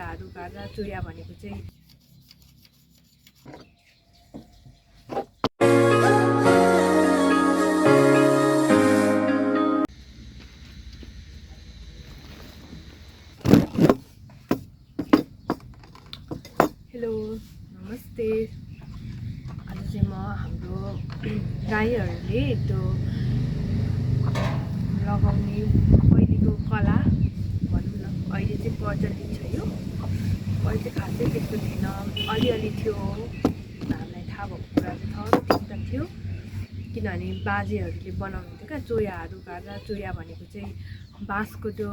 चोयाहरू गाड्दा चोया भनेको चाहिँ हेलो नमस्ते। आज चाहिँ म हाम्रो गाईहरूले त्यो लगाउने पहिलेको कला भनौँ न, अहिले चाहिँ प्रचलित छ यो। अहिले चाहिँ खासै त्यस्तो थिएन, अलिअलि थियो, हामीलाई थाहा भएको कुरा त थियो। किनभने बाजेहरूले बनाउनुहुन्थ्यो क्या चोयाहरू गाड्दा। चोया भनेको चाहिँ बाँसको त्यो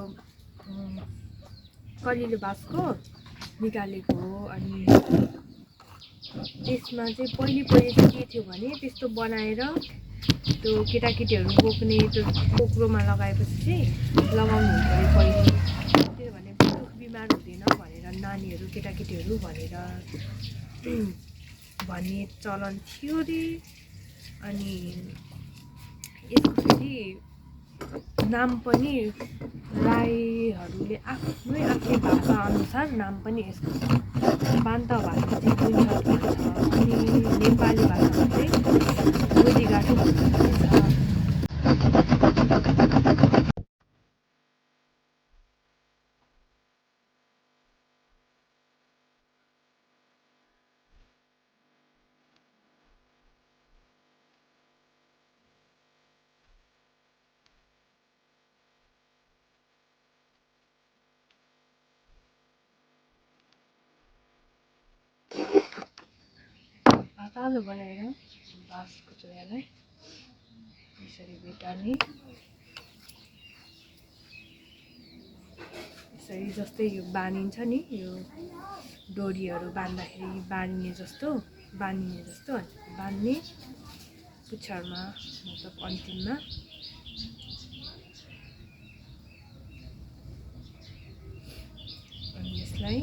कलिलो बाँसको निकालेको हो। अनि त्यसमा चाहिँ पहिले चाहिँ के थियो भने त्यस्तो बनाएर त्यो केटाकेटीहरू बोक्ने त्यो पोक्रोमा लगाएपछि चाहिँ लगाउनु हुन्छ अरे पहिले, किनभने दुख बिमार हुँदैन भनेर नानीहरू केटाकेटीहरू भनेर भन्ने चलन थियो अरे। अनि यसको फेरि नाम पनि राईहरूले आफ्नै भाषा अनुसार नाम पनि यसको छ। बान्ता भाषा चाहिँ गुन्जट भन्छ, अनि नेपाली भाषामा चाहिँ गोलीगाठो भन्छ। तातो बनाएर बाँसको चोयालाई यसरी भेटार्ने, यसरी जस्तै यो बानिन्छ नि, यो डोरीहरू बान्दाखेरि बानिने जस्तो बान्ने पुच्छरमा, मतलब अन्तिममा। अनि यसलाई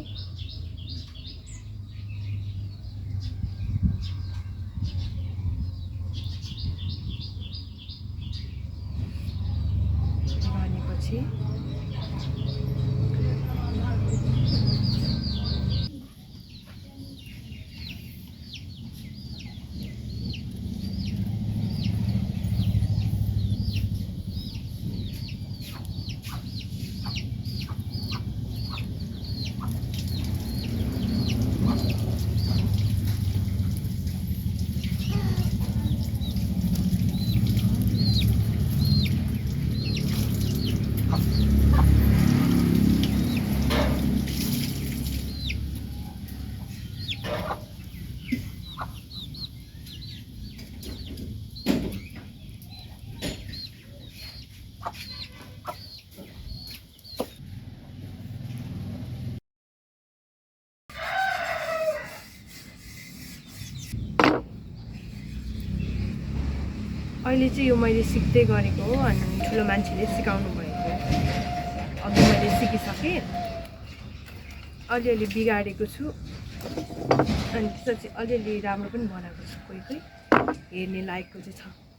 भनेपछि अहिले चाहिँ यो मैले सिक्दै गरेको हो। अनि ठुलो मान्छेले सिकाउनु भएको, अघि मैले सिकिसकेँ, अलिअलि बिगारेको छु, अनि त्यसपछि अलिअलि राम्रो पनि बनाएको छु। कोही हेर्ने लायकको चाहिँ छ।